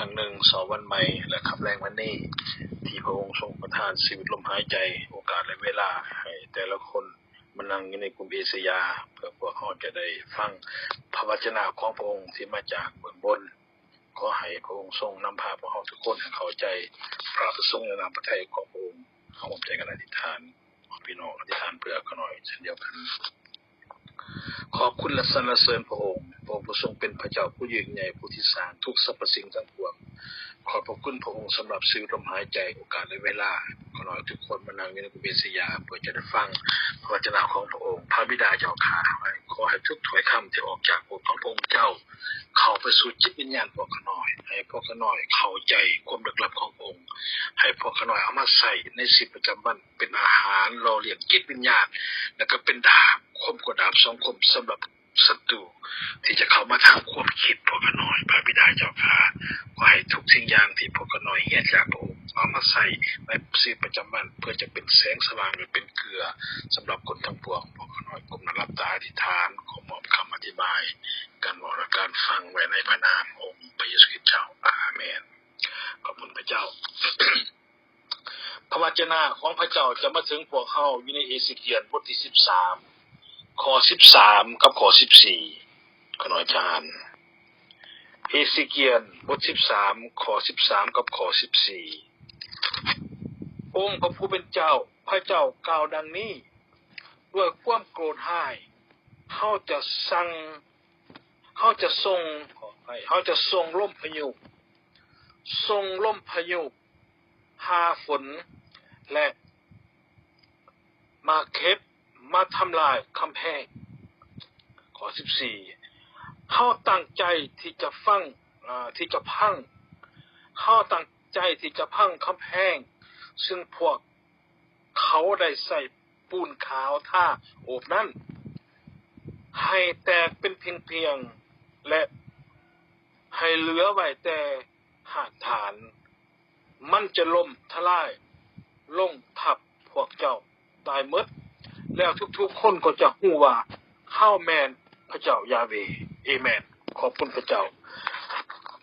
ຄັ້ງໜຶ່ງ ເຊົ້າວັນໃໝ່ ແລະ ຄ່ຳແລງວັນນີ້ ທີ່ພະອົງຊົງປະທານຊີວິດລົມຫາຍໃຈ, ໂອກາດ ແລະ ເວລາໃຫ້ແຕ່ລະຄົນມານັ່ງຢູ່ໃນກຸ່ມເອເຊຍາ ເພື່ອພວກເຮົາຈະໄດ້ຟັງພະວະຈະນະຂອງພະອົງທີ່ມາຈາກເບື້ອງບົນ. ຂໍໃຫ້ພະອົງຊົງນຳພາພວກເຮົາທຸກຄົນໃຫ້ເຂົ້າໃຈພະປະສົງ ແລະ ນ້ຳພະໄທຂອງພະອົງ. ເຮົາຮ່ວມໃຈກັນອະທິຖານ. ຂໍພີ່ນ້ອງອະທິຖານເພື່ອຂ້ານ້ອຍເຊັ່ນດຽວກັນ. ຂອບຄຸນ ແລະ ສັນລະເສີນພະອົງ, ພະອົງຜູ້ຊົງເປັນພະເຈົ້າຜູ້ຍິ່ງໃຫຍ່, ຜູ້ທີ່ສ້າງທຸກສັບພະສິ່ງທັງປວງ. ຂອບພະຄຸນພະອົງສຳລັບຊີວິດລົມຫາຍໃຈ, ໂອກາດ ແລະ ເວລາ. ຂ້ານ້ອຍທຸກຄົນມານັ່ງຢູ່ໃນກຸມເອເຊຍາ ເພື່ອຈະໄດ້ຟັງພະວະຈະນະຂອງພະອົງ. ພະບິດາເຈົ້າຂ້າ, ຂໍໃຫ້ທຸກຖ້ອຍຄຳທີ່ອອກຈາກປາກຂອງພະອົງເຈົ້າ ເຂົ້າໄປສູ່ຈິດວິນຍານພວກຂ້ານ້ອຍ, ໃຫ້ພວກຂ້ານ້ອຍເຂົ້າໃຈຄວາມເລິກລັບຂອງພະອົງ, ໃຫ້ພວກຂ້ານ້ອຍເອົາມາໃຊ້ໃນຊີວິດປະຈຳວັນ ເປັນອາຫານຫຼໍ່ລ້ຽງຈິດວິນຍານ ແລະ ກໍເປັນດາບຄົມກວ່າດາບສອງຄົມສຳລັບສັດຕູທີ່ຈະເຂົ້າມາທາງຄວາມຄິດພວກຂ້ານ້ອຍ. ພະບິດາເຈົ້າຂ້າ, ຂໍໃຫ້ທຸກສິ່ງຢ່າງທີ່ພວກຂ້ານ້ອຍຮຽນຈາກພະອົງ ເອົາມາໃຊ້ໃນຊີວິດປະຈຳວັນ ເພື່ອຈະເປັນແສງສະຫວ່າງ ແລະ ເປັນເກືອສຳລັບຄົນທັງປວງ. ພວກຂ້ານ້ອຍກົ້ມໜ້າຫຼັບຕາອະທິຖານ, ຂໍມອບຄຳອະທິບາຍ, ການເວົ້າ ແລະ ການຟັງໄວ້ໃນພະນາມຂອງອົງພະເຢຊູຄຣິດເຈົ້າ. ອາເມນ. ຂອບຄຸນພະເຈົ້າ. ພະວະຈະນະຂອງພະເຈົ້າຈະມາເຖິງພວກເຮົາຢູ່ໃນເອເຊກຽນບົດທີສິບສາມ ຂໍ້ສິບສາມກັບຂໍ້ສິບສີ່. ຂ້ານ້ອຍຈະອ່ານ ເອເຊກຽນບົດສິບສາມ ຂໍ້ສິບສາມກັບຂໍ້ສິບສີ່. ອົງພະຜູ້ເປັນເຈົ້າ ພະເຈົ້າກ່າວດັ່ງນີ້, ດ້ວຍຄວາມໂກດຮ້າຍ ເຮົາຈະສັ່ງ ເຮົາຈະສົ່ງ ຂໍອະໄພ ເຮົາຈະສົ່ງລົມພາຍຸ, ສົ່ງລົມພາຍຸ, ຟ້າຝົນ ແລະ ໝາກເຫັບມາທຳລາຍກຳແພງ. ຂໍ້ສິບສີ່ ເຮົາຕັ້ງໃຈທີ່ຈະຟັງ ເອີ ທີ່ຈະພັງ, ເຮົາຕັ້ງໃຈທີ່ຈະພັງກຳແພງ ຊຶ່ງພວກເຂົາໄດ້ໃຊ້ ປູນຂາວທາໂອບນັ້ນ ໃຫ້ແຕກເປັນພຽງໆ ແລະ ໃຫ້ເຫຼືອໄວ້ແຕ່ຮາກຖານ. ມັນຈະລົ້ມທະລາຍລົງທັບພວກເຈົ້າຕາຍໝົດ, ແລ້ວທຸກໆຄົນກໍຈະຮູ້ວ່າເຮົາແມ່ນພະເຈົ້າຢາເວ. ເອແມນ. ຂອບຄຸນພະເຈົ້າ.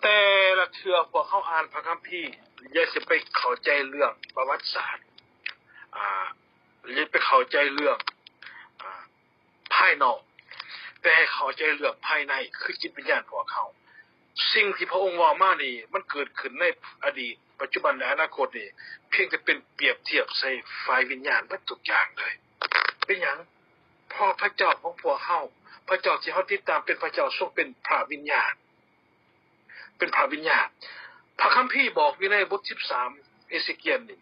ແຕ່ລະເທື່ອພວກເຮົາອ່ານພະຄຳພີ, ຢ່າຊິໄປເຂົ້າໃຈເລື່ອງປະຫວັດສາດ, ອ່າ ຢ່າໄປເຂົ້າໃຈເລື່ອງ ອ່າ ພາຍນອກ, ແຕ່ໃຫ້ເຂົ້າໃຈເລື່ອງພາຍໃນ ຄືຈິດວິນຍານພວກເຮົາ. ສິ່ງທີ່ພະອົງເວົ້າມານີ້ ມັນເກີດຂຶ້ນໃນອະດີດ, ປັດຈຸບັນ ແລະ ອະນາຄົດນີ້ ພຽງແຕ່ເປັນປຽບທຽບໃສ່ຝ່າຍວິນຍານເບິດທຸກຢ່າງເລີຍ. ເປັນຫຍັງ? ເພາະພະເຈົ້າຂອງພວກເຮົາ, ພະເຈົ້າທີ່ເຮົາຕິດຕາມເປັນພະເຈົ້າ ຊົງເປັນພະວິນຍານ. ເປັນພະວິນຍານ. ພະຄຳພີບອກຢູ່ໃນບົດສິບສາມ ເອເສກຽນນີ້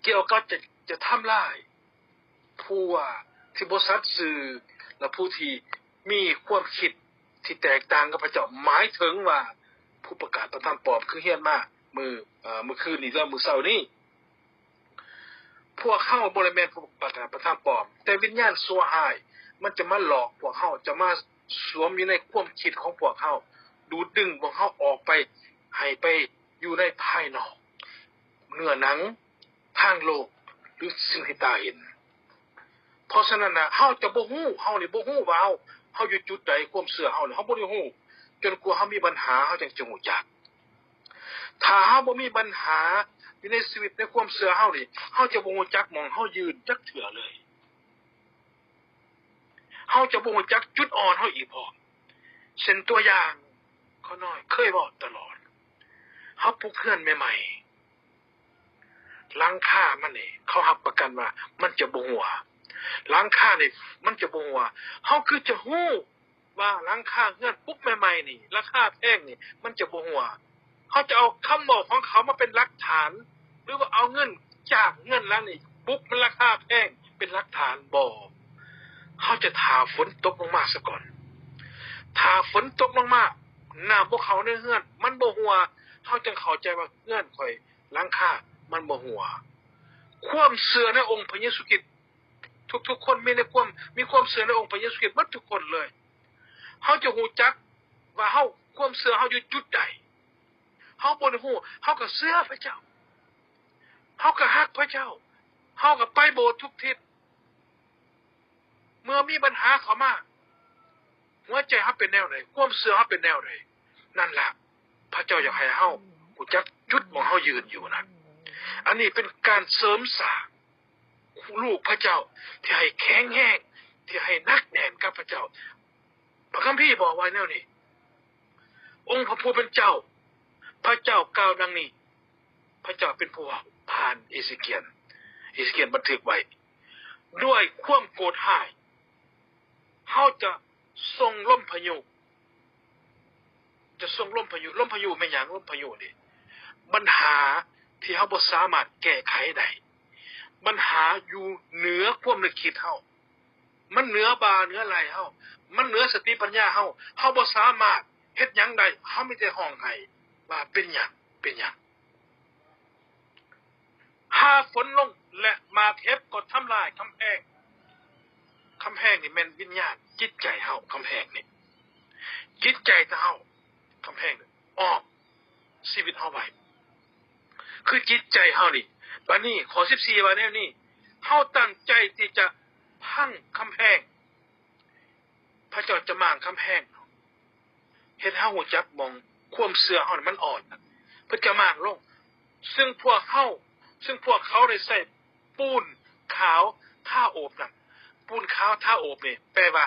ກ່ຽວກັບຈະ, ຈະທຳລາຍຜູ້ທີ່ບໍ່ສັດຊື່ ແລະ ຜູ້ທີ່ມີຄວາມຄິດທີ່ແຕກຕ່າງກັບພະເຈົ້າ, ໝາຍເຖິງວ່າຜູ້ປະກາດພະທຳປອມ, ຄືຮຽນມາມື້, ເອີ, ມື້ຄືນນີ້ ຫຼື ມື້ເຊົ້ານີ້. ພວກເຮົາບໍ່ໄດ້ແມ່ນຜູ້ປະກາດພະທຳປອມ, ແຕ່ວິນຍານຊົ່ວຮ້າຍມັນຈະມາຫຼອກພວກເຮົາ, ຈະມາສວມຢູ່ໃນຄວາມຄິດຂອງພວກເຮົາ, ດູດດຶງພວກເຮົາອອກໄປ, ໃຫ້ໄປຢູ່ໃນພາຍນອກ, ເນື້ອໜັງ, ທາງໂລກ ຫຼື ສິ່ງທີ່ຕາເຫັນ. ເພາະສະນັ້ນນະ, ເຮົາຈະບໍ່ຮູ້, ເຮົານີ້ບໍ່ຮູ້ວ່າເຮົາ, ເຮົາຢູ່ຈຸດໃດ, ຄວາມເຊື່ອເຮົານີ້, ເຮົາບໍ່ໄດ້ຮູ້, ຈົນກວ່າເຮົາມີບັນຫາ, ເຮົາຈັ່ງຈະຮູ້ຈັກ. ຖ້າເຮົາບໍ່ມີບັນຫາຢູ່ໃນຊີວິດ, ໃນຄວາມເຊື່ອເຮົານີ້, ເຮົາຈະບໍ່ຮູ້ຈັກໝ່ອງເຮົາຢືນຈັກເທື່ອເລີຍ. ເຮົາຈະບໍ່ຮູ້ຈັກຈຸດອ່ອນເຮົາອີກພ້ອມ. ເຊັ່ນຕົວຢ່າງ, ຂ້ານ້ອຍເຄີຍເວົ້າຕະຫຼອດ, ເຮົາປຸກເຮືອນໃໝ່ໆ, ຫຼັງຄາມັນນີ້ ເຂົາຮັບປະກັນວ່າມັນຈະບໍ່ຮົ່ວ. ຫຼັງຄານີ້ມັນຈະບໍ່ຮົ່ວ. ເຮົາຄືຈະຮູ້ ວ່າຫຼັງຄາເຮືອນປຸກໃໝ່ໆນີ້ ລາຄາແພງນີ້ ມັນຈະບໍ່ຮົ່ວ. ເຮົາຈະເອົາຄຳເວົ້າຂອງເຂົາມາເປັນຫຼັກຖານ ຫຼືວ່າເອົາເງິນຈາກເຮືອນຫຼັງນີ້ປຸກມັນລາຄາແພງເປັນຫຼັກຖານ? ບໍ່. ເຮົາຈະຖ້າຝົນຕົກລົງມາສາກ່ອນ. ຖ້າຝົນຕົກລົງມາ, ນ້ຳບໍ່ເຂົ້າໃນເຮືອນ, ມັນບໍ່ຮົ່ວ, ເຮົາຈຶ່ງເຂົ້າໃຈວ່າເຮືອນຂ້ອຍ ຫຼັງຄາມັນບໍ່ຮົ່ວ. ຄວາມເຊື່ອໃນອົງພະເຢຊູຄຣິດ ທຸກໆຄົນມີໃນຄວາມ, ມີຄວາມເຊື່ອໃນອົງພະເຢຊູຄຣິດໝົດທຸກຄົນເລີຍ. ເຮົາຈະຮູ້ຈັກວ່າເຮົາ, ຄວາມເຊື່ອເຮົາຢູ່ຈຸດໃດ. ເຮົາບໍ່ໄດ້ຮູ້, ເຮົາກໍເຊື່ອພະເຈົ້າ, ເຮົາກໍຮັກພະເຈົ້າ, ເຮົາກໍໄປໂບດທຸກທິດ. ເມື່ອມີບັນຫາເຂົ້າມາ, ຫົວໃຈເຮົາເປັນແນວໃດ? ຄວາມເຊື່ອເຮົາເປັນແນວໃດ? ນັ້ນລະ ພະເຈົ້າຢາກໃຫ້ເຮົາຮູ້ຈັກຈຸດໝ່ອງເຮົາຢືນຢູ່ນັ້ນ. ອັນນີ້ເປັນການເສີມສ້າງລູກພະເຈົ້າທີ່ໃຫ້ແຂງແຮງ, ທີ່ໃຫ້ໜັກແໜ້ນກັບພະເຈົ້າ. ພະຄຳພີບອກໄວ້ແນວນີ້, ອົງພະຜູ້ເປັນເຈົ້າ, ພະເຈົ້າກ່າວດັ່ງນີ້, ພະເຈົ້າເປັນຜູ້ເວົ້າຜ່ານເອເສກຽນ, ເອເສກຽນບັນທຶກໄວ້, ດ້ວຍຄວາມໂກດຮ້າຍ ເຮົາຈະສົ່ງລົມພາຍຸ, ຈະສົ່ງລົມພາຍຸ. ລົມພາຍຸແມ່ນຫຍັງ? ລົມພາຍຸນີ້ ບັນຫາທີ່ເຮົາບໍ່ສາມາດແກ້ໄຂໄດ້, ບັນຫາຢູ່ເໜືອຄວາມນຶກຄິດເຮົາ, ມັນເໜືອບ່າເໜືອໄຫຼ່ເຮົາ, ມັນເໜືອສະຕິປັນຍາເຮົາ, ເຮົາບໍ່ສາມາດເຮັດຫຍັງໄດ້, ເຮົາມີແຕ່ຮ້ອງໄຫ້ວ່າ ເປັນຫຍັງ? ເປັນຫຍັງ? ຫາຝົນລົງ ແລະ ໝາກເຫັບກໍທຳລາຍກຳແພງ. ກຳແພງນີ້ແມ່ນວິນຍານ, ຈິດໃຈເຮົາ, ກຳແພງນີ້ ຈິດໃຈເຮົາ, ກຳແພງນີ້ອ້ອມຊີວິດເຮົາໄວ້ ຄືຈິດໃຈເຮົານີ້. ບາດນີ້ຂໍ້ສິບສີ່ວ່າແນວນີ້, ເຮົາຕັ້ງໃຈທີ່ຈະພັງກຳແພງ, ພະເຈົ້າຈະມ້າງກຳແພງ ເຮັດໃຫ້ເຮົາຮູ້ຈັກໝ່ອງຄວາມເຊື່ອເຮົານັ້ນມັນອ່ອນ, ເພິ່ນຈະມ້າງລົງ. ຊຶ່ງພວກເຮົາ, ຊຶ່ງພວກເຂົາໄດ້ໃຊ້ປູນຂາວທາໂອບນັ້ນ, ປູນຂາວທາໂອບນີ້ແປວ່າ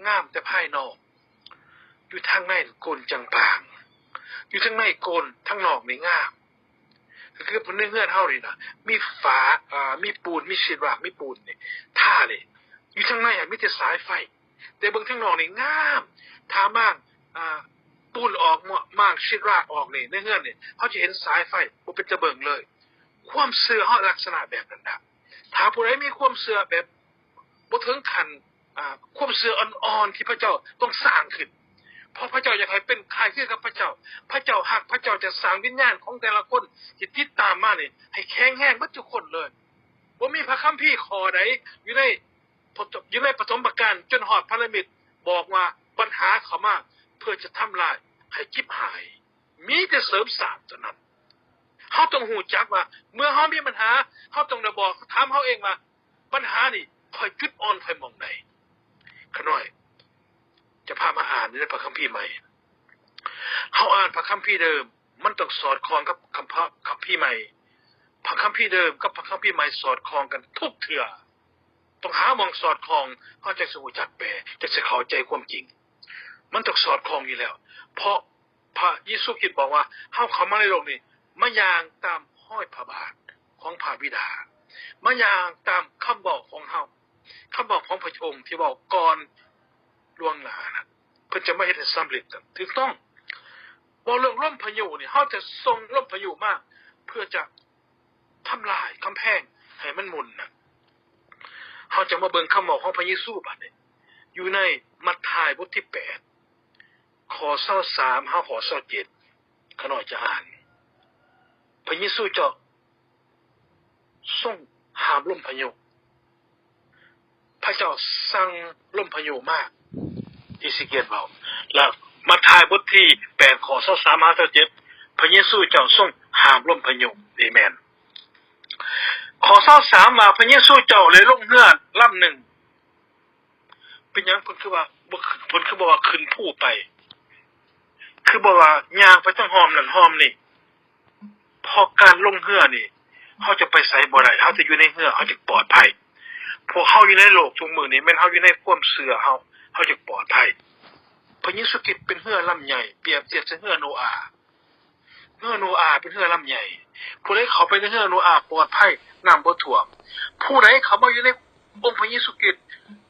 ງາມແຕ່ພາຍນອກ, ຢູ່ທາງໃນໂກນຈາງປາງ, ຢູ່ທາງໃນໂກນ, ທາງນອກນີ້ງາມ. ກໍຄືໃນເຮືອນເຮົານີ້ນະ ມີຝາ, ອາ, ມີປູນ, ມີຊີດຣາກ, ມີປູນນີ້ ທານີ້, ຢູ່ທາງໃນຫັ້ນມີແຕ່ສາຍໄຟ. ແຕ່ເບິ່ງທາງນອກນີ້ງາມ, ຖ້າມ້າງ, ອາ, ປູນອອກ, ມ້າງຊີດຣາກອອກນີ້ ໃນເຮືອນນີ້ ເຮົາຈະເຫັນສາຍໄຟ, ບໍ່ເປັນຕາເບິ່ງເລີຍ. ຄວາມເຊື່ອເຮົາລັກສະນະແບບນັ້ນນະ. ຖ້າຜູ້ໃດມີຄວາມເຊື່ອແບບບໍ່ເຖິງຂັ້ນ, ອາ, ຄວາມເຊື່ອອ່ອນໆທີ່ພະເຈົ້າຕ້ອງສ້າງຂຶ້ນ, ເພາະພະເຈົ້າຢາກໃຫ້ເປັນຄ້າຍຄືກັບພະເຈົ້າ. ພະເຈົ້າຮັກ, ພະເຈົ້າຈະສ້າງວິນຍານຂອງແຕ່ລະຄົນທີ່ຕິດຕາມມານີ້ໃຫ້ແຂງແຮງເບິດທຸກຄົນເລີຍ. ບໍ່ມີພະຄຳພີຂໍ້ໃດຢູ່ໃນ ຢູ່ໃນປະຖົມປະການຈົນຮອດພະນິມິດ ບອກວ່າບັນຫາເຂົ້າມາເພື່ອຈະທຳລາຍໃຫ້ຈິບຫາຍ, ມີແຕ່ເສີມສ້າງເທົ່ານັ້ນ. ເຮົາຕ້ອງຮູ້ຈັກວ່າເມື່ອເຮົາມີບັນຫາ, ເຮົາຕ້ອງໄດ້ບອກ, ຖາມເຮົາເອງວ່າ ບັນຫານີ້ຂ້ອຍ, ຈຸດອ່ອນຂ້ອຍໝ່ອງໃດ? ຂະນ້ອຍຈະພາມາອ່ານໃນພະຄຳພີໃໝ່. ເຮົາອ່ານພະຄຳພີເດີມ, ມັນຕ້ອງສອດຄ່ອງກັບຄຳ, ພະຄຳພີໃໝ່. ພະຄຳພີເດີມກັບພະຄຳພີໃໝ່ສອດຄ່ອງກັນທຸກເທື່ອ. ຕ້ອງຫາໝ່ອງສອດຄ່ອງ, ເຮົາຈັ່ງຊິຮູ້ຈັກແປ, ຈັ່ງຊິເຂົ້າໃຈຄວາມຈິງ. ມັນຕ້ອງສອດຄ່ອງຢູ່ແລ້ວ, ເພາະພະເຢຊູຄຣິດບອກວ່າ ເຮົາເຂົ້າມາໃນໂລກນີ້ ມາຍ່າງຕາມຮອຍພະບາດຂອງພະບິດາ, ມາຍ່າງຕາມຄຳເວົ້າຂອງເຮົາ, ຄຳເວົ້າຂອງພະອົງທີ່ເວົ້າກ່ອນລ່ວງໜ້ານັ້ນ, ເພິ່ນຈະມາເຮັດໃຫ້ສຳເລັດນັ້ນ. ຖືກຕ້ອງ. ເວົ້າເລື່ອງລົມພາຍຸນີ້, ເຮົາຈະສົ່ງລົມພາຍຸມາເພື່ອຈະ ທຳລາຍກຳແພງໃຫ້ມັນໝຸ່ນນະ. ເຮົາຈະມາເບິ່ງຄຳເວົ້າຂອງພະເຢຊູບາດນີ້ ຢູ່ໃນມັດທາຍບົດທີແປດ ຂໍ້ຊາວສາມຫາຂໍ້ຊາວເຈັດ ຂ້ານ້ອຍຈະອ່ານ. ພະເຢຊູເຈົ້າຊົງຫ້າມລົມພາຍຸ. ພະເຈົ້າສັ່ງລົມພາຍຸມາ, ເອເສກຽນເວົ້າ. ແລ້ວມັດທາຍບົດທີແປດ ຂໍ້ຊາວສາມຫາຊາວເຈັດ ພະເຢຊູເຈົ້າຊົງຫ້າມລົມພາຍຸ. ເອເມນ. ຂໍ້ຊາວສາມວ່າ ພະເຢຊູເຈົ້າໄດ້ລົງເຮືອລຳໜຶ່ງ. ເປັນຫຍັງເພິ່ນຄືວ່າບໍ່, ເພິ່ນຄືບໍ່ວ່າຂຶ້ນພູໄປ? ຄືບໍ່ວ່າຍ່າງໄປທາງຮ່ອມນັ້ນຮ່ອມນີ້? ເພາະການລົງເຮືອນີ້ ເຮົາຈະໄປໃສບໍ່ໄດ້, ເຮົາຈະຢູ່ໃນເຮືອ ເຮົາຈຶ່ງປອດໄພ. ພວກເຮົາຢູ່ໃນໂລກທຸກມື້ນີ້ ແມ່ນເຮົາຢູ່ໃນຄວາມເຊື່ອເຮົາ, ເຮົາຈຶ່ງປອດໄພ. ພະເຢຊູຄຣິດເປັນເຮືອລຳໃຫຍ່, ປຽບທຽບໃສ່ເຮືອໂນອາ. ເຮືອໂນອາເປັນເຮືອລຳໃຫຍ່. ຜູ້ໃດເຂົ້າໄປໃນເຮືອໂນອາປອດໄພ, ນ້ຳບໍ່ຖ້ວມ. ຜູ້ໃດເຂົ້າມາຢູ່ໃນອົງພະເຢຊູຄຣິດ,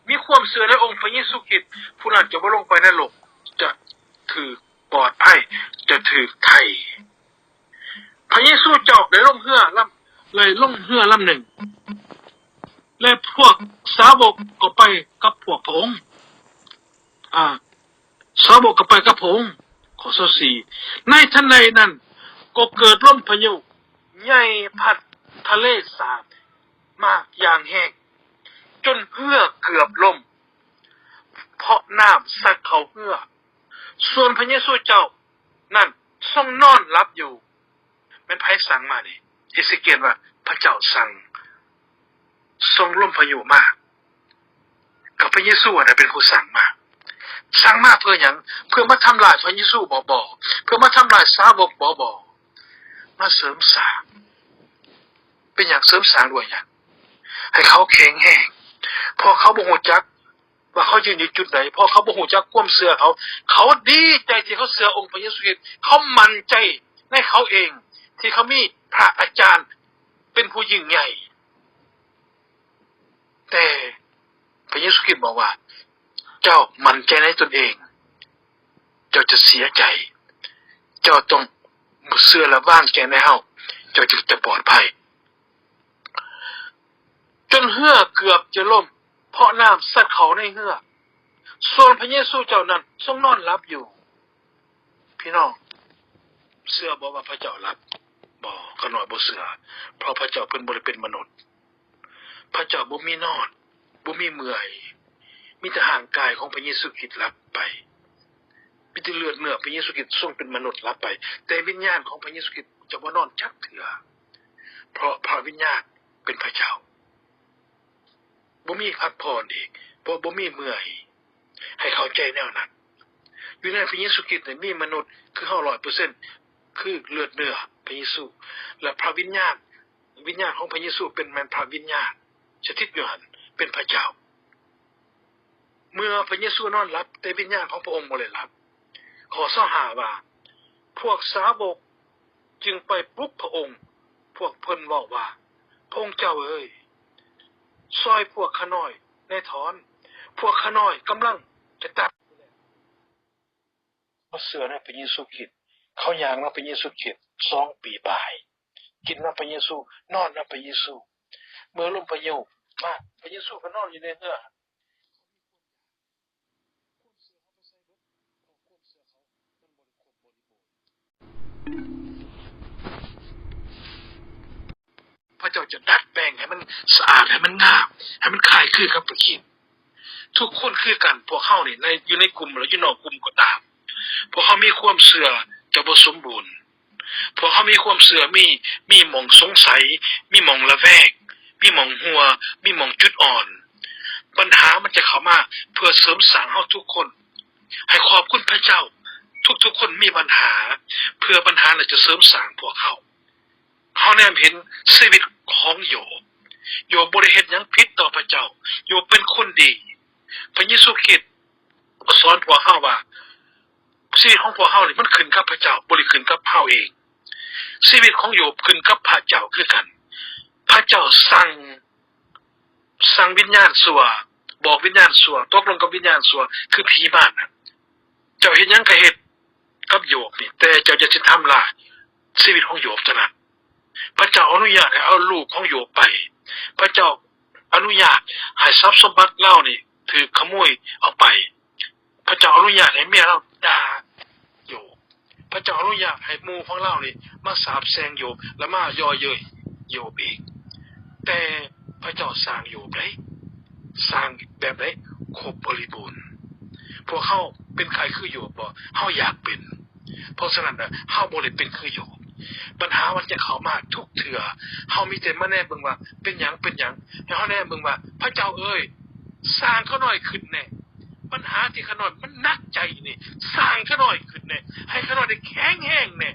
ມີຄວາມເຊື່ອໃນອົງພະເຢຊູຄຣິດ, ຜູ້ນັ້ນຈະບໍ່ລົງໄປນະລົກ, ຈະຖືກ ປອດໄພ, ຈະຖືກໄຖ່. ພະເຢຊູເຈົ້າໄດ້ລົງເຮືອລຳ, ໄດ້ລົງເຮືອລຳໜຶ່ງ ແລະ ພວກສາວົກກໍໄປກັບພວກພະອົງ. ອາ, ສາວົກກໍໄປກັບພະອົງ. ຂໍ້ຊາວສີ່ ໃນທັນໃດນັ້ນ ກໍເກີດລົມພາຍຸໃຫຍ່ພັດທະເລສາບມາຢ່າງແຮງ ຈົນເຮືອເກືອບລົ້ມ ເພາະນ້ຳຊັດເຂົ້າເຮືອ. ສ່ວນພະເຢຊູເຈົ້ານັ້ນຊົງນອນຫຼັບຢູ່. ແມ່ນໃຜສັ່ງມານີ້? ເອເສກຽນວ່າພະເຈົ້າສັ່ງສົ່ງລົມພາຍຸມາ. ກໍພະເຢຊູຫັ້ນນະເປັນຜູ້ສັ່ງມາ. ສ້າງມາເພື່ອຫຍັງ? ເພື່ອມາທຳລາຍພະເຢຊູບໍ? ບໍ່. ເພື່ອມາທຳລາຍສາວົກບໍ? ບໍ່. ມາເສີມສ້າງ. ເປັນຫຍັງ? ເສີມສ້າງດ້ວຍຫຍັງ? ໃຫ້ເຂົາແຂງແຮງ. ເພາະເຂົາບໍ່ຮູ້ຈັກວ່າເຂົາຢືນຢູ່ຈຸດໃດ, ເພາະເຂົາບໍ່ຮູ້ຈັກຄວາມເຊື່ອເຂົາ, ເຂົາດີໃຈທີ່ເຂົາເຊື່ອອົງພະເຢຊູຄຣິດ, ເຂົາໝັ້ນໃຈໃນເຂົາເອງ ທີ່ເຂົາມີພະອາຈານເປັນຜູ້ຍິ່ງໃຫຍ່. ແຕ່ພະເຢຊູຄຣິດບອກວ່າ ເຈົ້າໝັ້ນໃຈໃນຕົນເອງ ເຈົ້າຈະເສຍໃຈ. ເຈົ້າຕ້ອງເຊື່ອ ແລະ ວາງໃຈໃນເຮົາ ເຈົ້າຈຶ່ງຈະປອດໄພ. ຈົນເຮືອເກືອບຈະລົ້ມ ເພາະນ້ຳຊັດເຂົ້າໃນເຮືອ, ສ່ວນພະເຢຊູເຈົ້ານັ້ນຊົງນອນຫຼັບຢູ່. ພີ່ນ້ອງເຊື່ອບໍ່ວ່າພະເຈົ້າຫຼັບ? ບໍ່, ຂ້ານ້ອຍບໍ່ເຊື່ອ, ເພາະພະເຈົ້າເພິ່ນບໍ່ໄດ້ເປັນມະນຸດ. ພະເຈົ້າບໍ່ມີນອນ, ບໍ່ມີເມື່ອຍ, ມີແຕ່ຮ່າງກາຍຂອງພະເຢຊູຄຣິດຫຼັບໄປ, ມີແຕ່ເລືອດເນື້ອພະເຢຊູຄຣິດຊົງເປັນມະນຸດຫຼັບໄປ, ແຕ່ວິນຍານຂອງພະເຢຊູຄຣິດຈະບໍ່ນອນຈັກເທື່ອ, ເພາະພະວິນຍານເປັນພະເຈົ້າ. ບໍ່ມີພັກຜ່ອນອີກ, ເພາະບໍ່ມີເມື່ອຍ. ໃຫ້ເຂົ້າໃຈແນວນັ້ນ. ຢູ່ໃນພະເຢຊູຄຣິດນີ້ມີມະນຸດຄືເຮົາຮ້ອຍເປີເຊັນ, ຄືເລືອດເນື້ອພະເຢຊູ, ແລະ ພະວິນຍານ, ວິນຍານຂອງພະເຢຊູເປັນ ແມ່ນພະວິນຍານສະຖິດຢູ່ຫັ້ນ, ເປັນພະເຈົ້າ. ເມື່ອພະເຢຊູນອນຫຼັບ, ແຕ່ວິນຍານຂອງພະອົງບໍ່ໄດ້ຫຼັບ. ຂໍ້ຊາວຫ້າວ່າ, ພວກສາວົກຈຶ່ງໄປປຸກພະອົງ, ພວກເພິ່ນເວົ້າວ່າ, ພະອົງເຈົ້າເອີຍ, ຊ່ອຍພວກຂ້ານ້ອຍແດ່ເທີ້ນ, ພວກຂ້ານ້ອຍກຳລັງຈະຕາຍຢູ່ແລ້ວ. ເຂົາເຊື່ອໃນພະເຢຊູຄຣິດ, ເຂົາຍ່າງນຳພະເຢຊູຄຣິດສອງປີປາຍ, ກິນນຳພະເຢຊູ, ນອນນຳພະເຢຊູ. ເມື່ອລົມພາຍຸມາ, ພະເຢຊູກໍນອນຢູ່ໃນເຮືອ. ພະເຈົ້າຈະດັດແປງໃຫ້ມັນສະອາດ, ໃຫ້ມັນງາມ, ໃຫ້ມັນຄ້າຍຄືກັບພະຄຣິດ. ທຸກຄົນຄືກັນ, ພວກເຮົານີ້ໃນ, ຢູ່ໃນກຸ່ມ ຫຼື ຢູ່ນອກກຸ່ມກໍຕາມ, ພວກເຮົາມີຄວາມເຊື່ອຈະບໍ່ສົມບູນ. ພວກເຮົາມີຄວາມເຊື່ອ, ມີ, ມີໝ່ອງສົງໄສ, ມີໝ່ອງລະແວງ, ມີໝ່ອງຮົ່ວ, ມີໝ່ອງຈຸດອ່ອນ. ບັນຫາມັນຈະເຂົ້າມາເພື່ອເສີມສ້າງເຮົາທຸກຄົນ. ໃຫ້ຂອບຄຸນພະເຈົ້າ, ທຸກໆຄົນມີບັນຫາ, ເພື່ອບັນຫານັ້ນຈະເສີມສ້າງພວກເຮົາ. ເຮົາແນມເຫັນຊີວິດຂອງໂຢບ. ໂຢບບໍ່ໄດ້ເຮັດຫຍັງຜິດຕໍ່ພະເຈົ້າ. ໂຢບເປັນຄົນດີ. ພະເຢຊູຄຣິດສອນພວກເຮົາວ່າ ຊີວິດຂອງພວກເຮົານີ້ມັນຂຶ້ນກັບພະເຈົ້າ, ບໍ່ໄດ້ຂຶ້ນກັບເຮົາເອງ. ຊີວິດຂອງໂຢບຂຶ້ນກັບພະເຈົ້າຄືກັນ. ພະເຈົ້າສັ່ງ, ສັ່ງວິນຍານຊົ່ວ, ບອກວິນຍານຊົ່ວ, ຕົກລົງກັບວິນຍານຊົ່ວ, ຄືຜີມານນະ. ເຈົ້າເຮັດຫຍັງກໍເຮັດກັບໂຢບນີ້, ແຕ່ເຈົ້າຢ່າຊິທຳລາຍຊີວິດຂອງໂຢບເທົ່ານັ້ນ. ພະເຈົ້າອະນຸຍາດໃຫ້ເອົາລູກຂອງໂຢບໄປ. ພະເຈົ້າອະນຸຍາດໃຫ້ຊັບສົມບັດລາວນີ້ຖືກຂະໂມຍເອົາໄປ. ພະເຈົ້າອະນຸຍາດໃຫ້ເມຍລາວດ່າໂຢບ. ພະເຈົ້າອະນຸຍາດໃຫ້ໝູ່ຂອງລາວນີ້ມາສາບແຊ່ງໂຢບ ແລະ ມາເຍາະເຍີ້ຍໂຢບອີກ. ແຕ່ພະເຈົ້າສ້າງໂຢບໃດ? ສ້າງແບບໃດ? ຄົບບໍລິບູນ. ພວກເຮົາເປັນໃຄຄືໂຢບບໍ່? ເຮົາຢາກເປັນ. ເພາະສະນັ້ນນະ ເຮົາບໍ່ໄດ້ເປັນຄືໂຢບ. ບັນຫາມັນຈະເຂົ້າມາທຸກເທື່ອ. ເຮົາມີແຕ່ມາແນມເບິ່ງວ່າເປັນຫຍັງ, ເປັນຫຍັງ. ໃຫ້ເຮົາແນມເບິ່ງວ່າ ພະເຈົ້າເອີຍ, ສ້າງຂ້ານ້ອຍຂຶ້ນແດ່. ບັນຫາທີ່ຂ້ານ້ອຍມັນໜັກໃຈນີ້, ສ້າງຂ້ານ້ອຍຂຶ້ນແດ່. ໃຫ້ຂ້ານ້ອຍໄດ້ແຂງແຮງແດ່.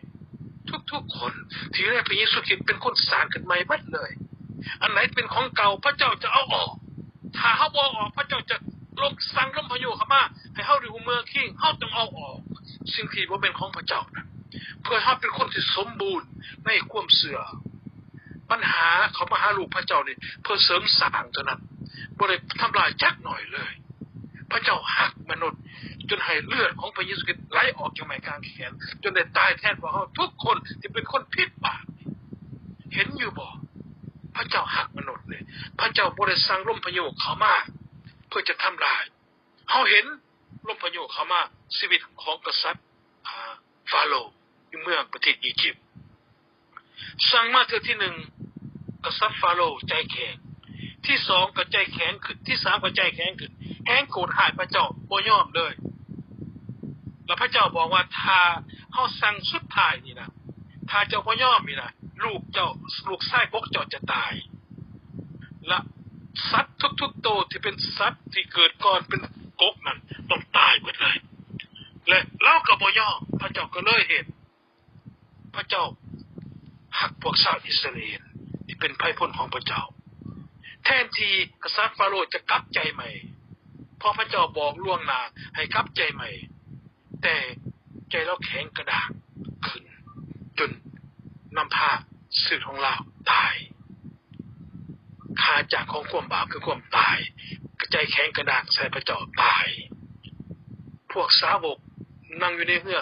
ທຸກໆຄົນທີ່ຢູ່ໃນພະເຢຊູຄຣິດເປັນຄົນສ້າງຂຶ້ນໃໝ່ໝົດເລີຍ. ອັນໃດເປັນຂອງເກົ່າ, ພະເຈົ້າຈະເອົາອອກ. ຖ້າເຮົາບໍ່ເອົາອອກ, ພະເຈົ້າຈະລົງສັ່ງລົມພາຍຸເຂົ້າມາ ໃຫ້ເຮົາໄດ້ຫູເມືອຄີງ, ເຮົາຕ້ອງເອົາອອກສິ່ງທີ່ບໍ່ແມ່ນຂອງພະເຈົ້ານັ້ນ, ເພື່ອເຮົາເປັນຄົນທີ່ສົມບູນໃນຄວາມເຊື່ອ. ບັນຫາເຂົ້າມາຫາລູກພະເຈົ້ານີ້ ເພື່ອເສີມສ້າງເທົ່ານັ້ນ, ບໍ່ໄດ້ທຳລາຍຈັກໜ້ອຍເລີຍ. ພະເຈົ້າຮັກມະນຸດ ຈົນໃຫ້ເລືອດຂອງພະເຢຊູຄຣິດໄຫຼອອກຈາກໄມ້ກາງແຂນ, ຈົນໄດ້ຕາຍແທນພວກເຮົາທຸກຄົນທີ່ເປັນຄົນຜິດບາບ. ເຫັນຢູ່ບໍ່? ພະເຈົ້າຮັກມະນຸດເດ້. ພະເຈົ້າບໍ່ໄດ້ສັ່ງລົມພາຍຸເຂົ້າມາເພື່ອຈະທຳລາຍ. ເຮົາເຫັນລົມພາຍຸເຂົ້າມາຊີວິດຂອງກະສັດ ອາ ຟາໂຣ ຢູ່ເມືອງປະເທດອີຢິບ. ສັ່ງມາເທື່ອທີໜຶ່ງ, ກະສັດຟາໂຣໃຈແຂງ. ທີສອງກໍໃຈແຂງຂຶ້ນ, ທີສາມກໍໃຈແຂງຂຶ້ນ, ແຮງໂກດຮ້າຍພະເຈົ້າ, ບໍ່ຍອມເລີຍ. ແລ້ວພະເຈົ້າບອກວ່າ ຖ້າເຮົາສັ່ງສຸດທ້າຍນີ້ນະ, ຖ້າເຈົ້າບໍ່ຍອມນີ້ນະ, ລູກເຈົ້າ, ລູກຊາຍກົກເຈົ້າຈະຕາຍ. ແລະ ສັດທຸກໆໂຕທີ່ເປັນສັດທີ່ເກີດກ່ອນເປັນ ກົກນັ້ນຕ້ອງຕາຍເບິດເລີຍ ແລະ ລາວກໍບໍ່ຍອມ. ພະເຈົ້າກໍເລີຍເຮັດ ພະເຈົ້າຮັກພວກຊາວອິດສະຣາເອນທີ່ເປັນໄພພົນຂອງພະເຈົ້າ. ແທນທີ່ກະສັດຟາໂຣຈະກັບໃຈໃໝ່ ເພາະພະເຈົ້າບອກລ່ວງໜ້າໃຫ້ກັບໃຈໃໝ່, ແຕ່ໃຈລາວແຂງກະດ້າງຂຶ້ນ ຈົນນຳພາຊີວິດຂອງລາວຕາຍ. ຄ່າຈ້າງຂອງຄວາມບາບຄືຄວາມຕາຍ, ໃຈແຂງກະດ້າງໃສ່ພະເຈົ້າຕາຍ. ພວກສາວົກນັ່ງຢູ່ໃນເຮືອ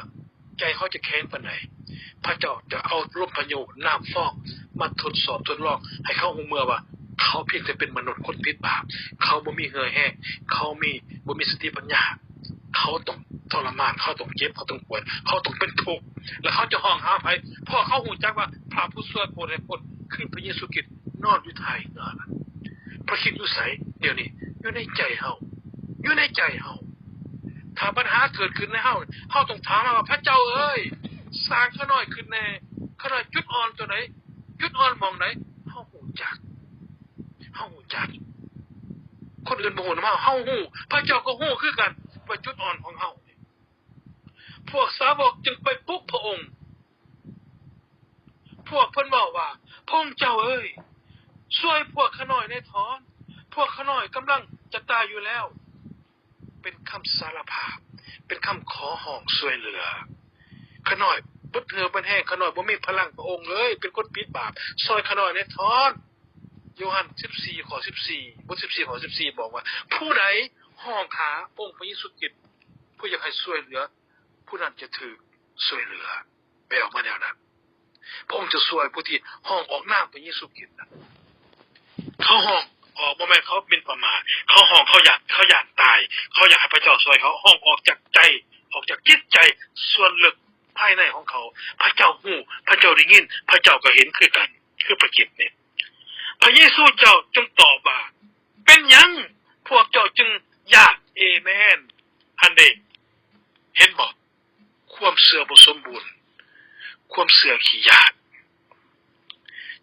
ໃຈເຂົາຈະແຂງປານໃດ? ພະເຈົ້າຈະເອົາລົມພາຍຸ, ນ້ຳຟອງມາທົດສອບທົດລອງໃຫ້ເຂົາຮູ້ເມື່ອວ່າ ເຂົາພຽງແຕ່ເປັນມະນຸດຄົນຜິດບາບ, ເຂົາບໍ່ມີເຫື່ອແຮງ, ເຂົາມີ ບໍ່ມີສະຕິປັນຍາ, ເຂົາຕ້ອງທໍລະມານ, ເຂົາຕ້ອງເຈັບ, ເຂົາຕ້ອງປວດ, ເຂົາຕ້ອງເປັນທຸກ ແລະ ເຂົາຈະຮ້ອງຫາໃຜ? ເພາະເຂົາຮູ້ຈັກວ່າພະຜູ້ຊ່ວຍໂຜດໃຫ້ພົ້ນຄືພະເຢຊູຄຣິດນອນຢູ່ທ້າຍເຮືອນັ້ນ. ພະຄຣິດຢູ່ໃສດຽວນີ້? ຢູ່ໃນໃຈເຮົາ, ຢູ່ໃນໃຈເຮົາ. ຖ້າບັນຫາເກີດຂຶ້ນໃນເຮົາ, ເຮົາຕ້ອງຖາມວ່າ ພະເຈົ້າເອີຍ, ສ້າງຂ້ານ້ອຍຂຶ້ນແດ່, ຂ້ານ້ອຍຈຸດອ່ອນຕົວໃດ? ຈຸດອ່ອນໝ່ອງໃດ? ເຮົາຮູ້ຈັກ, ເຮົາຮູ້ຈັກ. ຄົນອື່ນບໍ່ຮູ້ນຳເຮົາ, ເຮົາຮູ້, ພະເຈົ້າກໍຮູ້ຄືກັນວ່າຈຸດອ່ອນຂອງເຮົາ. ພວກສາວົກຈຶ່ງໄປປຸກພະອົງ. ພວກເພິ່ນເວົ້າວ່າ, ພະອົງເຈົ້າເອີຍ, ຊ່ວຍພວກຂ້ານ້ອຍແດ່ເທີ້ນ, ພວກຂ້ານ້ອຍກຳລັງຈະຕາຍຢູ່ແລ້ວ. ເປັນຄຳສາລະພາບ, ເປັນຄຳຂໍຮ້ອງຊ່ວຍເຫຼືອ. ຂ້ານ້ອຍເບິດເຫື່ອເບິດແຮງ, ຂ້ານ້ອຍບໍ່ມີພະລັງ, ພະອົງເອີຍ, ເປັນຄົນຜິດບາບ, ຊ່ວຍຂ້ານ້ອຍແດ່ເທີ້ນ. ໂຍຮັນສິບສີ່ ຂໍ້ສິບສີ່, ບົດສິບສີ່ ຂໍ້ສິບສີ່ ບອກວ່າ, ຜູ້ໃດຮ້ອງຫາອົງພະເຢຊູຄຣິດ ເພື່ອຢາກໃຫ້ຊ່ວຍເຫຼືອ, ຜູ້ນັ້ນຈະຖືກຊ່ວຍເຫຼືອ. ແປອອກມາແນວນັ້ນ, ພະອົງຈະຊ່ວຍຜູ້ທີ່ຮ້ອງອອກນາມພະເຢຊູຄຣິດນະ. ເຂົາຮ້ອງອອກ ບໍ່ແມ່ນເຂົາໝິ່ນປະໝາດ, ເຂົາຮ້ອງ ເຂົາຢາກ, ເຂົາຢ້ານຕາຍ, ເຂົາຢາກໃຫ້ພະເຈົ້າຊ່ວຍເຂົາ, ຮ້ອງອອກຈາກໃຈ, ອອກຈາກຈິດໃຈສ່ວນເລິກພາຍໃນຂອງເຂົາ. ພະເຈົ້າຮູ້, ພະເຈົ້າໄດ້ຍິນ, ພະເຈົ້າກໍເຫັນຄືກັນ, ຄືພະຄຣິດນີ້. ພະເຢຊູເຈົ້າຈຶ່ງຕອບວ່າ, ເປັນຫຍັງພວກເຈົ້າຈຶ່ງຢ້ານ? ເອແມນ. ຫັ້ນເດ, ເຫັນບໍ່? ຄວາມເຊື່ອບໍ່ສົມບູນ, ຄວາມເຊື່ອຂີ້ຢ້ານ.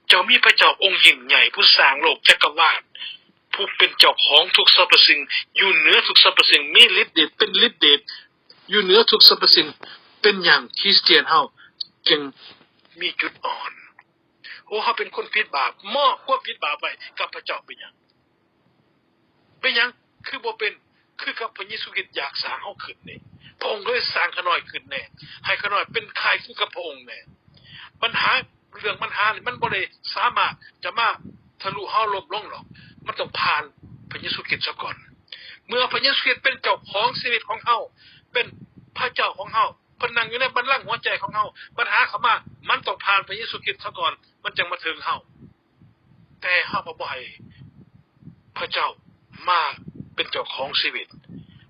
ເຈົ້າມີພະເຈົ້າອົງຍິ່ງໃຫຍ່, ຜູ້ສ້າງໂລກຈັກກະວານ, ຜູ້ເປັນເຈົ້າຂອງທຸກສັບພະສິ່ງ, ຢູ່ເໜືອທຸກສັບພະສິ່ງ, ມີລິດເດດ, ເປັນລິດເດດ, ຢູ່ເໜືອທຸກສັບພະສິ່ງ. ເປັນຫຍັງຄຣິສຕຽນເຮົາຈຶ່ງມີຈຸດອ່ອນ? ໂອ້ ເຮົາເປັນຄົນຜິດບາບ, ມອບຄວາມຜິດບາບໄວ້ກັບພະເຈົ້າ. ເປັນຫຍັງ? ເປັນຫຍັງຄືບໍ່ເປັນຄືກັບພະເຢຊູຄຣິດຢາກສ້າງເຮົາຂຶ້ນນີ້? ພະອົງເລີຍສ້າງຂ້ານ້ອຍຂຶ້ນແດ່, ໃຫ້ຂ້ານ້ອຍເປັນຄ້າຍຄືກັບພະອົງແດ່. ບັນຫາ, ເລື່ອງບັນຫານີ້ ມັນບໍ່ໄດ້ສາມາດຈະມາທະລຸເຮົາລົ້ມລົງດອກ, ມັນຕ້ອງຜ່ານພະເຢຊູຄຣິດສາກ່ອນ. ເມື່ອພະເຢຊູຄຣິດເປັນເຈົ້າຂອງຊີວິດຂອງເຮົາ, ເປັນພະເຈົ້າຂອງເຮົາ, ເພິ່ນນັ່ງຢູ່ໃນບັນລັງຫົວໃຈຂອງເຮົາ, ບັນຫາເຂົ້າມາ ມັນຕ້ອງຜ່ານພະເຢຊູຄຣິດສາກ່ອນ, ມັນຈັ່ງມາເຖິງເຮົາ. ແຕ່ເຮົາກໍບໍ່ໃຫ້ພະເຈົ້າມາເປັນເຈົ້າຂອງຊີວິດ.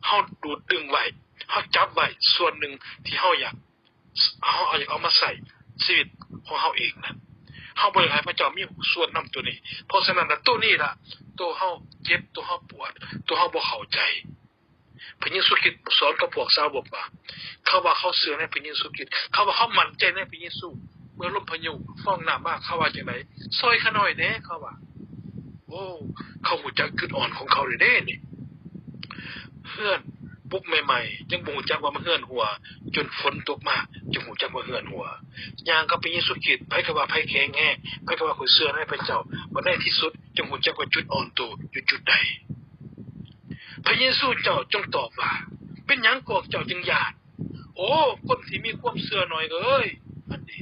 ເຮົາດູດດຶງໄວ້, ເຮົາຈັບໄວ້ສ່ວນໜຶ່ງທີ່ເຮົາຢາກ, ເຮົາຢາກເອົາມາໃຊ້ຊີວິດຂອງເຮົາເອງນະ. ເຮົາບໍ່ຢາກໃຫ້ພະເຈົ້າມີສ່ວນນຳໂຕນີ້. ເພາະສະນັ້ນລະ ໂຕນີ້ລະ ໂຕເຮົາເຈັບ, ໂຕເຮົາປວດ, ໂຕເຮົາບໍ່ເຂົ້າໃຈ. ພະເຢຊູຄຣິດສອນກັບພວກສາວົກວ່າ ເຂົາວ່າເຂົາເຊື່ອໃນພະເຢຊູຄຣິດ, ເຂົາວ່າເຂົາໝັ້ນໃຈໃນພະເຢຊູ. ເມື່ອລົມພາຍຸ, ຟອງນ້ຳມາ, ເຂົາວ່າຈັ່ງໃດ? ຊ່ອຍຂ້ານ້ອຍແດ່, ເຂົາວ່າ. ໂອ້ ເຂົາຮູ້ຈັກຈຸດອ່ອນຂອງເຂົາເດ້ນີ້. ເຮືອນປຸກໃໝ່ໆ ຍັງບໍ່ຮູ້ຈັກວ່າມັນເຮືອນຮົ່ວ, ຈົນຝົນຕົກມາຈຶ່ງຮູ້ຈັກວ່າເຮືອນຮົ່ວ. ຍ່າງກັບພະເຢຊູຄຣິດ, ໃຜກໍວ່າໃຜແຂງແຮງ, ໃຜກໍວ່າຂ້ອຍເຊື່ອໃນພະເຈົ້າ, ບັດໃນທີ່ສຸດຈຶ່ງຮູ້ຈັກວ່າຈຸດອ່ອນໂຕຢູ່ຈຸດໃດ. ພະເຢຊູເຈົ້າຈົ່ງຕອບວ່າ, ເປັນຫຍັງພວກເຈົ້າຈຶ່ງຢ້ານ? ໂອ້ ຄົນທີ່ມີຄວາມເຊື່ອໜ້ອຍເອີຍ, ອັນນີ້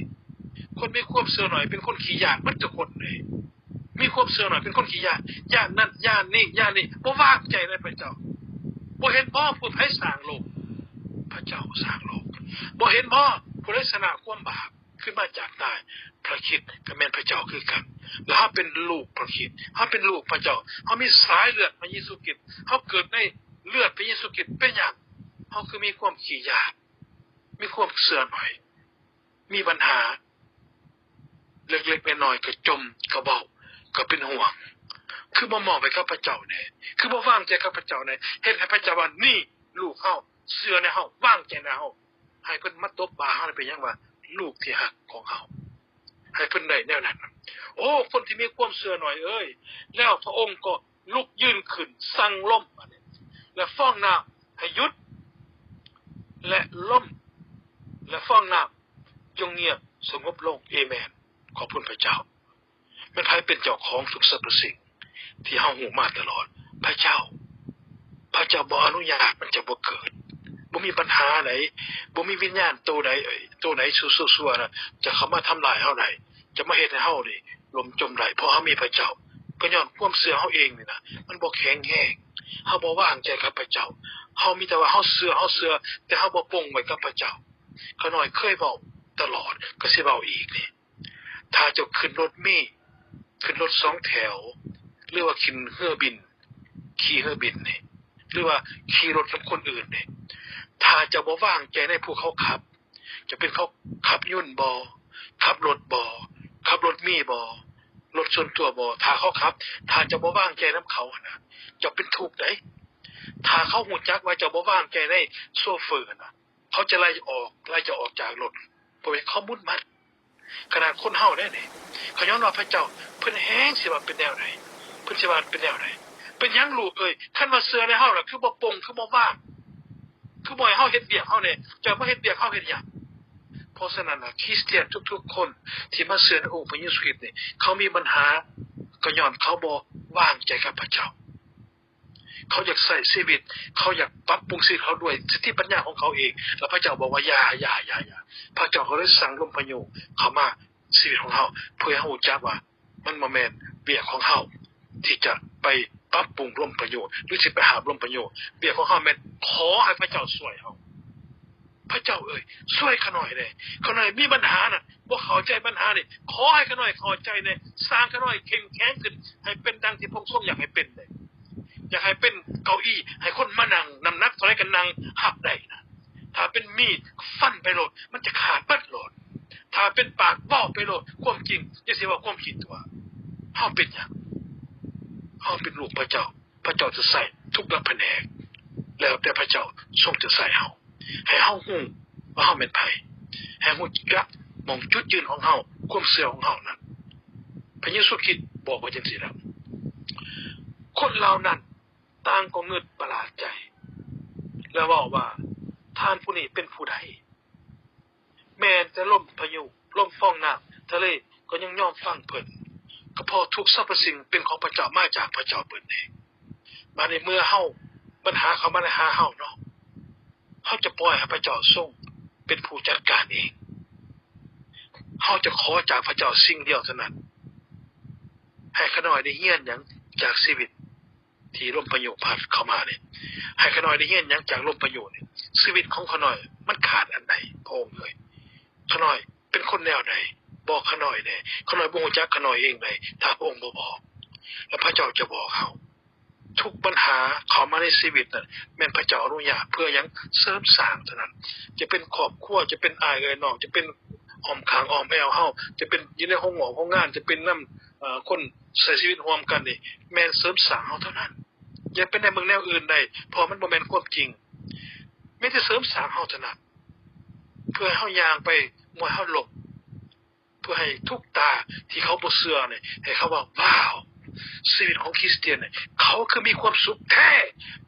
ຄົນມີຄວາມເຊື່ອໜ້ອຍເປັນຄົນຂີ້ຢ້ານໝົດທຸກຄົນເລີຍ. ມີຄວາມເຊື່ອໜ້ອຍເປັນຄົນຂີ້ຢ້ານ, ຢ້ານນັ້ນ ຢ້ານນີ້ ຢ້ານນີ້, ບໍ່ວາງໃຈໃນພະເຈົ້າ. ບໍ່ເຫັນບໍ່ຜູ້ໃດສ້າງໂລກ? ພະເຈົ້າສ້າງໂລກ. ບໍ່ເຫັນບໍ່ຜູ້ໃດຊະນະຄວາມບາບ? ຂຶ້ນມາຈາກຕາຍ, ພະຄຣິດກໍແມ່ນພະເຈົ້າຄືກັນ. ແລະ ເຮົາເປັນລູກພະຄຣິດ, ເຮົາເປັນລູກພະເຈົ້າ, ເຮົາມີສາຍເລືອດພະເຢຊູຄຣິດ, ເຮົາເກີດໃນເລືອດພະເຢຊູຄຣິດ. ເປັນຫຍັງເຮົາຄືມີຄວາມຂີ້ຢ້ານ, ມີຄວາມເຊື່ອໜ້ອຍ, ມີບັນຫາເລັກໆນ້ອຍໆ ກໍຈົ່ມ, ກໍເວົ້າ, ກໍເປັນຫ່ວງ? ຄືບໍ່ມອບໃຫ້ກັບພະເຈົ້າແດ່? ຄືບໍ່ວາງໃຈກັບພະເຈົ້າແດ່? ເຮັດໃຫ້ພະເຈົ້າວ່າ, ນີ້ ລູກເຮົາ, ເຊື່ອໃນເຮົາ, ວາງໃຈໃນເຮົາ. ໃຫ້ເພິ່ນມາຕົບບ່າເຮົາ ເປັນຫຍັງວ່າ ລູກທີ່ຮັກຂອງເຮົາ? ໃຫ້ເພິ່ນໄດ້ແນວນັ້ນ. ໂອ້ ຄົນທີ່ມີຄວາມເຊື່ອໜ້ອຍເອີຍ! ແລ້ວພະອົງກໍລຸກຢືນຂຶ້ນ, ສັ່ງລົມ, ແລະ ຟອງນ້ຳ ໃຫ້ຢຸດ ແລະ ລົມ ແລະ ຟອງນ້ຳຈົ່ງງຽບສະຫງົບລົງ. ເອເມນ. ຂອບຄຸນພະເຈົ້າ. ແມ່ນໃຜເປັນເຈົ້າຂອງທຸກສັບພະສິ່ງທີ່ເຮົາຮູ້ມາຕະຫຼອດ? ພະເຈົ້າ. ພະເຈົ້າບໍ່ອະນຸຍາດມັນຈະບໍ່ເກີດ. ບໍ່ມີບັນຫາໃດ, ບໍ່ມີວິນຍານໂຕໃດ, ໂຕໃດຊົ່ວໆນະ ຈະເຂົ້າມາທຳລາຍເຮົາໄດ້, ຈະມາເຮັດໃຫ້ເຮົານີ້ລົ້ມຈົມໄດ້, ເພາະເຮົາມີພະເຈົ້າ. ກໍຍ້ອນຄວາມເຊື່ອເຮົາເອງນີ້ນະ ມັນບໍ່ແຂງແຮງ. ເຮົາບໍ່ວາງໃຈກັບພະເຈົ້າ. ເຮົາມີແຕ່ວ່າເຮົາເຊື່ອ, ເຮົາເຊື່ອ, ແຕ່ເຮົາບໍ່ປົງໄວ້ກັບພະເຈົ້າ. ຂ້ານ້ອຍເຄີຍເວົ້າຕະຫຼອດ, ກໍຊິເວົ້າອີກນີ້. ຖ້າເຈົ້າຂຶ້ນລົດເມ, ຂຶ້ນລົດສອງແຖວ ຫຼືວ່າຂຶ້ນເຮືອບິນ, ຂີ່ເຮືອບິນນີ້ ຫຼືວ່າຂີ່ລົດນຳຄົນອື່ນນີ້, ຖ້າເຈົ້າບໍ່ວາງໃຈໃນຜູ້ເຂົາຂັບ, ຈະເປັນເຂົາຂັບຍົນບໍ, ຂັບລົດບໍ, ຂັບລົດເມບໍ, ລົດສ່ວນຕົວບໍ, ຖ້າເຂົາຂັບ, ຖ້າເຈົ້າບໍ່ວາງໃຈນຳເຂົາຫັ້ນນະ, ເຈົ້າເປັນທຸກໃດ໋. ຖ້າເຂົາຮູ້ຈັກວ່າເຈົ້າບໍ່ວາງໃຈໃນໂຊເຟີຫັ້ນນະ, ເຂົາຈະໄລ່ອອກ, ໄລ່ເຈົ້າອອກຈາກລົດ, ເພາະວ່າເຂົາມຸດມັດ. ຂະໜາດຄົນເຮົາເດ້ນີ້, ຂະຍ້ອນວ່າພະເຈົ້າເພິ່ນແຮງຊິວ່າເປັນແນວໃດ, ເພິ່ນຊິວ່າເປັນແນວໃດ. ເປັນຫຍັງລູກເອີຍ, ຄັນວ່າເຊື່ອໃນເຮົາລະ ຄືບໍ່ປົງ, ຄືບໍ່ວາງ, ຄືບໍ່ໃຫ້ເຮົາເຮັດວຽກເຮົາແດ່, ເຈົ້າມາເຮັດວຽກເຮົາເຮັດຫຍັງ? ເພາະສະນັ້ນນະ, ຄຣິສຕຽນທຸກໆຄົນທີ່ມາເຊື່ອໃນອົງພະເຢຊູຄຣິດນີ້, ເຂົາມີບັນຫາ ກໍຍ້ອນເຂົາບໍ່ວາງໃຈກັບພະເຈົ້າ. ເຂົາຢາກໃຊ້ຊີວິດ, ເຂົາຢາກປັບປຸງຊີວິດເຂົາດ້ວຍສະຕິປັນຍາຂອງເຂົາເອງ, ແລ້ວພະເຈົ້າບອກວ່າ ຢ່າ, ຢ່າ, ຢ່າ, ຢ່າ. ພະເຈົ້າກໍເລີຍສັ່ງລົມພາຍຸເຂົ້າມາຊີວິດຂອງເຮົາ ເພື່ອໃຫ້ເຮົາຮູ້ຈັກວ່າ ມັນບໍ່ແມ່ນວຽກຂອງເຮົາທີ່ຈະໄປປັບປຸງລົມພາຍຸ ຫຼື ຊິໄປຫ້າມລົມພາຍຸ. ວຽກຂອງເຮົາແມ່ນຂໍໃຫ້ພະເຈົ້າຊ່ວຍເຮົາ. ພະເຈົ້າເອີຍ, ຊ່ວຍຂ້ານ້ອຍແດ່. ຂ້ານ້ອຍມີບັນຫານະ, ບໍ່ເຂົ້າໃຈບັນຫານີ້, ຂໍໃຫ້ຂ້ານ້ອຍເຂົ້າໃຈແດ່. ສ້າງຂ້ານ້ອຍເຂັ້ມແຂງຂຶ້ນ ໃຫ້ເປັນດັ່ງທີ່ພະອົງຊົງຢາກໃຫ້ເປັນແດ່. ຢາກໃຫ້ເປັນເກົ້າອີ່ໃຫ້ຄົນມານັ່ງ, ນ້ຳໜັກເທົ່າໃດກໍນັ່ງຮັບໄດ້ນະ. ຖ້າເປັນມີດ, ຟັນໄປໂລດ, ມັນຈະຂາດເບິດໂລດ. ຖ້າເປັນປາກ, ເວົ້າໄປໂລດ, ຄວາມຈິງ, ຢ່າຊິເວົ້າຄວາມຂີ້ຕົວະ. ເຮົາເປັນຫຍັງ? ເຮົາເປັນລູກພະເຈົ້າ. ພະເຈົ້າຈະໃຊ້ທຸກລະພະແນກ, ແລ້ວແຕ່ພະເຈົ້າຊົງຈະໃຊ້ເຮົາ. ໃຫ້ເຮົາຮູ້ວ່າເຮົາແມ່ນໃຜ, ໃຫ້ເຮົາຮູ້ຈັກໝ່ອງຈຸດຢືນຂອງເຮົາ, ຄວາມເຊື່ອຂອງເຮົານັ້ນ. ພະເຢຊູຄຣິດບອກໄວ້ຈັ່ງຊີ້ແລ້ວ. ຄົນເຫຼົ່ານັ້ນຕ່າງກໍງຶດປະຫຼາດໃຈ ແລະ ເວົ້າວ່າ, ທ່ານຜູ້ນີ້ເປັນຜູ້ໃດ? ແມ່ນແຕ່ລົມພາຍຸ, ລົມຟອງນ້ຳ, ທະເລກໍຍັງຍອມຟັງເພິ່ນ, ກໍເພາະທຸກສັບພະສິ່ງເປັນຂອງພະເຈົ້າ, ມາຈາກພະເຈົ້າເບິດເອງ. ບາດນີ້ເມື່ອເຮົາ, ບັນຫາເຂົ້າມາໃນຫາເຮົາເນາະ, ເຮົາຈະປ່ອຍໃຫ້ພະເຈົ້າຊົງເປັນຜູ້ຈັດການເອງ. ເຮົາຈະຂໍຈາກພະເຈົ້າສິ່ງດຽວເທົ່ານັ້ນ. ໃຫ້ຂ້ານ້ອຍໄດ້ຮຽນຫຍັງຈາກຊີວິດ ທີ່ລົມພາຍຸພັດເຂົ້າມານີ້, ໃຫ້ຂ້ານ້ອຍໄດ້ຮຽນຫຍັງຈາກລົມພາຍຸນີ້? ຊີວິດຂອງຂ້ານ້ອຍມັນຂາດອັນໃດ, ພະອົງເອີຍ? ຂ້ານ້ອຍເປັນຄົນແນວໃດ? ບອກຂ້ານ້ອຍແດ່. ຂ້ານ້ອຍບໍ່ຮູ້ຈັກຂ້ານ້ອຍເອງໃດ, ຖ້າພະອົງບໍ່ບອກ. ແລະ ພະເຈົ້າຈະບອກເຮົາ. ທຸກບັນຫາເຂົ້າມາໃນຊີວິດນັ້ນ ແມ່ນພະເຈົ້າອະນຸຍາດເພື່ອຫຍັງ? ເສີມສ້າງເທົ່ານັ້ນ. ຈະເປັນຄອບຄົວ, ຈະເປັນອ້າຍເອື້ອຍນ້ອງ, ຈະເປັນອ້ອມຂ້າງອ້ອມແອວເຮົາ, ຈະເປັນຢູ່ໃນໂຮງງອກໂຮງງານ, ຈະເປັນນຳ ເອີ ຄົນໃຊ້ຊີວິດຮ່ວມກັນນີ້ ແມ່ນເສີມສ້າງເຮົາເທົ່ານັ້ນ. ຢ່າໄປແນມເບິ່ງແນວອື່ນໃດ, ເພາະມັນບໍ່ແມ່ນຄວາມຈິງ. ມີແຕ່ເສີມສ້າງເຮົາເທົ່ານັ້ນ, ເພື່ອໃຫ້ເຮົາຍ່າງໄປ, ເມື່ອເຮົາລົ້ມ, ເພື່ອໃຫ້ທຸກຕາທີ່ເຂົາບໍ່ເຊື່ອນີ້ ໃຫ້ເຂົາວ່າ, ວ້າວ, ຊີວິດຂອງຄຣິສຕຽນນີ້ ເຂົາຄືມີຄວາມສຸກແທ້.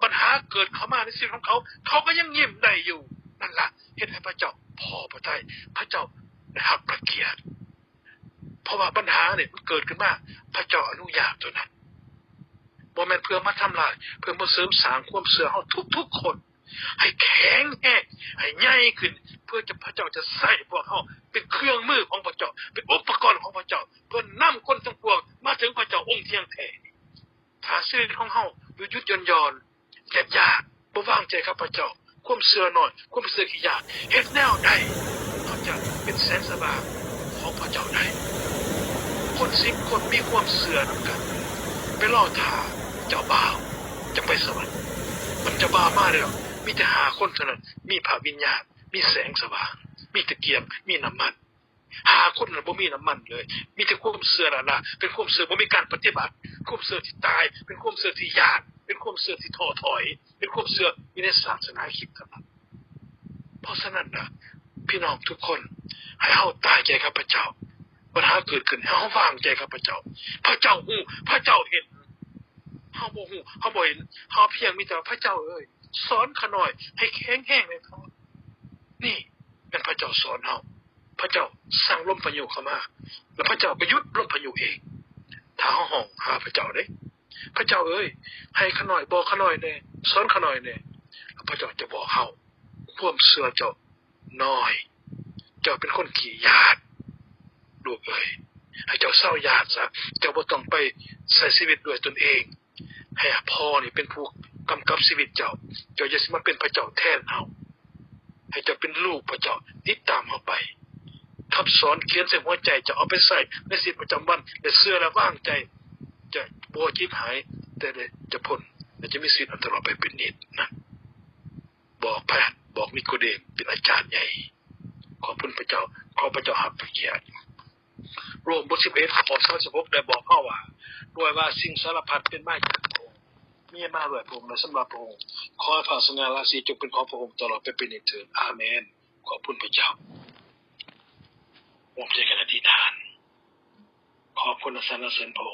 ບັນຫາເກີດເຂົ້າມາໃນຊີວິດຂອງເຂົາ, ເຂົາກໍຍັງຍິ້ມໄດ້ຢູ່. ນັ້ນລະ ເຮັດໃຫ້ພະເຈົ້າພໍພະໄທ, ພະເຈົ້າໄດ້ຮັບພະກຽດ. ເພາະວ່າບັນຫານີ້ມັນເກີດຂຶ້ນມາ ພະເຈົ້າອະນຸຍາດເທົ່ານັ້ນ, ບໍ່ແມ່ນເພື່ອມາທຳລາຍ, ເພື່ອມາເສີມສ້າງຄວາມເຊື່ອເຮົາທຸກໆຄົນ ໃຫ້ແຂງແຮງ, ໃຫ້ໃຫຍ່ຂຶ້ນ, ເພື່ອຈະ, ພະເຈົ້າຈະໃຊ້ພວກເຮົາເປັນເຄື່ອງມືຂອງພະເຈົ້າ, ເປັນອຸປະກອນຂອງພະເຈົ້າ, ເພື່ອນຳຄົນທັງປວງມາເຖິງພະເຈົ້າອົງທ່ຽງແທ້. ຖ້າຊີວິດຂອງເຮົາຢຸດໆຢ່ອນໆ, ແຍບຢາດ, ບໍ່ວາງໃຈກັບພະເຈົ້າ, ຄວາມເຊື່ອໜ້ອຍ, ຄວາມເຊື່ອຂີ້ຢ້ານ, ເຮັດແນວໃດເຮົາຈະເປັນແສງສະຫວ່າງຂອງພະເຈົ້າໄດ້? ຄົນສິບຄົນມີຄວາມເຊື່ອນຳກັນ, ໄປລໍຖ້າເຈົ້າບ່າວຈະໄປສະຫວັນ. ມັນເຈົ້າບ່າວມາແລ້ວ, ມີແຕ່ຫ້າຄົນເທົ່ານັ້ນ, ມີພະວິນຍານ, ມີແສງສະຫວ່າງ, ມີຕະກຽມ, ມີນ້ຳມັນ. ຫ້າຄົນນັ້ນບໍ່ມີນ້ຳມັນເລີຍ, ມີແຕ່ຄວາມເຊື່ອລ້າໆ, ເປັນຄວາມເຊື່ອບໍ່ມີການປະຕິບັດ, ຄວາມເຊື່ອທີ່ຕາຍ, ເປັນຄວາມເຊື່ອທີ່ຢ້ານ, ເປັນຄວາມເຊື່ອທີ່ທໍ້ຖອຍ, ເປັນຄວາມເຊື່ອຢູ່ໃນສາສະໜາຄຣິດເທົ່ານັ້ນ. ເພາະສະນັ້ນນະ ພີ່ນ້ອງທຸກຄົນ, ໃຫ້ເຮົາຕາຍໃຈກັບພະເຈົ້າ. ບັນຫາເກີດຂຶ້ນ, ໃຫ້ເຮົາວາງໃຈກັບພະເຈົ້າ. ພະເຈົ້າຮູ້, ພະເຈົ້າເຫັນ. ເຮົາບໍ່ຮູ້, ເຮົາບໍ່ເຫັນ, ເຮົາພຽງມີແຕ່ວ່າ, ພະເຈົ້າເອີຍ, ສອນຂ້ານ້ອຍໃຫ້ແຂງແຮງແດ່ເຖາະ. ນີ້ແມ່ນພະເຈົ້າສອນເຮົາ. ພະເຈົ້າສັ່ງລົມພາຍຸເຂົ້າມາ ແລ້ວພະເຈົ້າກໍຢຸດລົມພາຍຸເອງ. ຖ້າເຮົາຮ້ອງຫາພະເຈົ້າເດ້, ພະເຈົ້າເອີຍ, ໃຫ້ຂ້ານ້ອຍ, ບອກຂ້ານ້ອຍແດ່, ສອນຂ້ານ້ອຍແດ່, ແລ້ວພະເຈົ້າຈະບອກເຮົາ. ຄວາມເຊື່ອເຈົ້ານ້ອຍ, ເຈົ້າເປັນຄົນຂີ້ຢ້ານ. ລູກເອີຍ, ໃຫ້ເຈົ້າເຊົາຢ້ານຊະ, ເຈົ້າບໍ່ຕ້ອງໄປໃຊ້ຊີວິດດ້ວຍຕົນເອງ. ໃຫ້ພໍ່ນີ້ເປັນຜູ້ກຳກັບຊີວິດເຈົ້າ. ເຈົ້າຢ່າຊິມາເປັນພະເຈົ້າແທນເຮົາ. ໃຫ້ເຈົ້າເປັນລູກພະເຈົ້າ, ຕິດຕາມເຮົາໄປ. ຄຳສອນຂຽນໃສ່ຫົວໃຈເຈົ້າ, ເອົາໄປໃຊ້ໃນຊີວິດປະຈຳວັນ, ແລະ ເຊື່ອ ແລະ ວາງໃຈ, ຈະບໍ່ເຈັບຫາຍ, ແຕ່ຈະພົ້ນ ແລະ ຈະມີຊີວິດອັນຕະຫຼອດໄປເປັນນິດນະ. ບອກໃຜ? ບອກນິໂກເດມ, ເປັນອາຈານໃຫຍ່. ຂອບຄຸນພະເຈົ້າ, ຂໍພະເຈົ້າຮັບພະກຽດ. ໂຣມບົດສິບເອັດ ຂໍ້ສາມສິບຫົກ ໄດ້ບອກເຮົາວ່າ, ດ້ວຍວ່າສິ່ງສາລະພັດເປັນມາຈາກພະອົງ, ມີມາດ້ວຍພະອົງ ແລະ ສຳລັບພະອົງ. ຂໍພະສະຫງ່າລາສີຈົ່ງເປັນຂອງພະອົງຕະຫຼອດໄປເປັນນິດເທີນ. ອາເມນ. ຂອບຄຸນພະເຈົ້າ. ຮ່ວມໃຈກັນອະທິຖານ. ຂອບຄຸນ ແລະ ສັນລະເສີນພະອົງ.